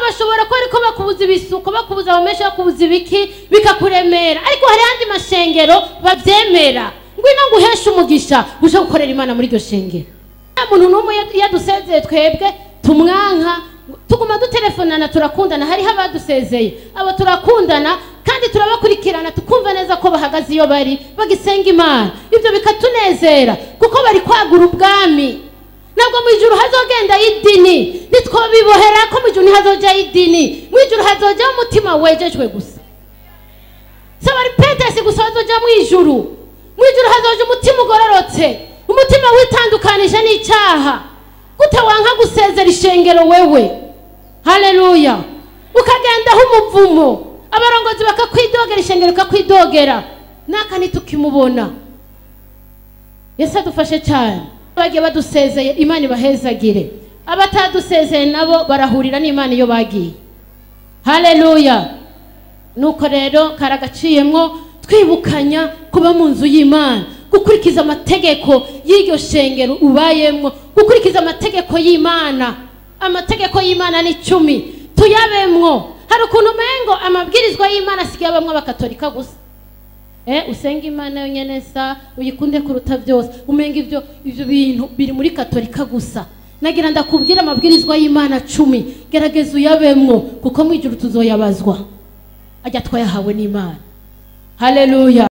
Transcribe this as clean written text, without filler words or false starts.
Bashobora ko ariko bakubuza ibisuko, bakubuza amamesha, bakubuza ibiki, bikakuremera, ariko hari andi mashengero bavyemera. Ngwino nguheshe umugisha uje gukorera Imana muri iryo shengero. Nta muntu n'umwe yadusezeye twebwe tumwanka, tuguma dutelefonana, turakundana. Hariho abadusezeye, abo turakundana kandi turabakurikirana, tukumva neza ko bahagaze iyo bari bagisenga Imana. Ibyo bikatunezera kuko bari kwagura ubwami. Ntabwo mu ijuru hazogenda idini, nitwobibohera ko mu ijuru ntihazoja idini. Mu ijuru hazoja umutima wejejwe gusa. Si abaripentesi gusa bazoja mu ijuru. Mu ijuru hazoja umutima ugororotse, umutima witandukanije n'icyaha. Gute wanka gusezera ishengero wewe? Haleluya! Ukagendaho umuvumo, abarongozi bakakwidogera, ishengero rikakwidogera, naka ntitukimubona. Yesu adufashe cyane. Bagiye badusezeye, Imana ibahezagire. Abatadusezeye nabo barahurira n'Imana iyo bagiye. Haleluya! Nuko rero karagaciyemwo twibukanya kuba mu nzu y'Imana, gukurikiza amategeko y'iryo shengero ubayemwo, gukurikiza amategeko y'Imana. Amategeko y'Imana ni 10, tuyabemwo. Hari ukuntu umengo amabwirizwa y'Imana asigaye abamwe abakatolika gusa. Usenga Imana yonyene sa uyikunde kuruta byose, umenga ibyo bintu biri muri katolika gusa. Nagira ndakubwira amabwirizwa y'Imana 10, gerageza uyabemwo, kuko mu ijuru tuzoyabazwa ajya twayahawe n'Imana. Haleluya!